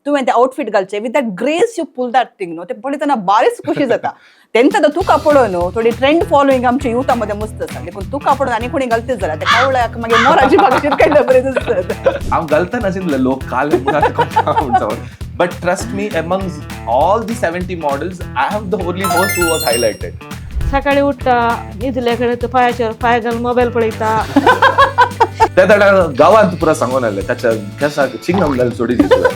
तुवें ते आउटफीट घालचे with that grace, you pull that thing न्हू. ते पळयतना बारीच खुशी जाता. तेंच आतां तुका पळोवन न्हू, थोडी ट्रेंड फॉलोईंग आमच्या युथा मध्ये मस्त आसा. देखून तुका पळोवन आनी कोणी घालतेच जाल्यार ते कावळ्याक मागीर मोराची भागशीत काय बरें दिसता. हांव घालतना चिंतलें लोक काल. But trust me, amongst all the 70 models, I am the only host who was highlighted. सकाळी उठता, न्हिदल्याकडे तर पायाच्यावर पाय घालून मोबाईल पळयता. त्या दाडा गावांत पुरा सांगून आले, ताच्या केसाक चिंगम घालून सोडी दिसले,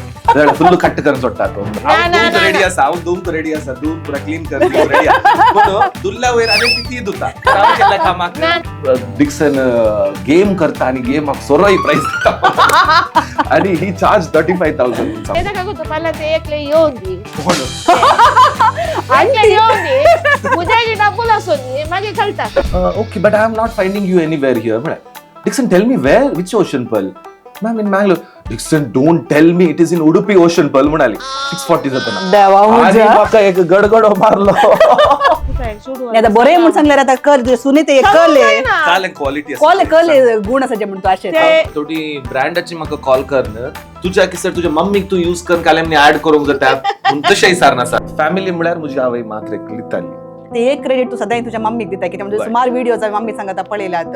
फुल्ल कट्ट करून सोडटा तो. ना, ना, ना, रेडी ना. आसा, हांव धुवंक रेडी आसा, धुवून पुरा क्लीन कर रेडी आसा, पूण धुल्ल्या वयर आनी ती धुता. हांव केल्या कामाक. ना. डिक्सन गेम करता आणि गेमाक सोरोय प्राइस दिता आणि ही चार्ज 35,000. ते ताका करता, पहिला ते एकले येवन दी. कोण? एकले येवन दी, म्हज्या डब्बल आसून दी, मागीर कळटा. Okay, but I am not finding you anywhere here. म्हळ्यार Dixon, tell me where, which Ocean Pearl? Ma'am, in Mangalore. Dixon, don't tell me it is in Udupi Ocean Pearl म्हणाली 6:40 जाताना. देवा आणि म्हज्या. म्हाका एक गडगडो मारलो. आतां बरें म्हूण सांगल्यार आतां कर तुजे सुने ते कले. काल क्वालिटी. कले कले गुण आसा जे म्हण तूं अशें. ते थोडी ब्रँडाची म्हाका कॉल कर न्हू. तुज्या किसर तुज्या मम्मीक तूं यूज कर, काल ऍड करूंक जाता पूण तशें विचारना. फॅमिली म्हळ्यार म्हजी आवय मात्र एकली ताल्ली. ते एक क्रेडिट तूं सदांय तुज्या मम्मीक दिता, कित्याक म्हणजे सुमार व्हिडियोज हांवें मम्मी सांगता पळयल्यात.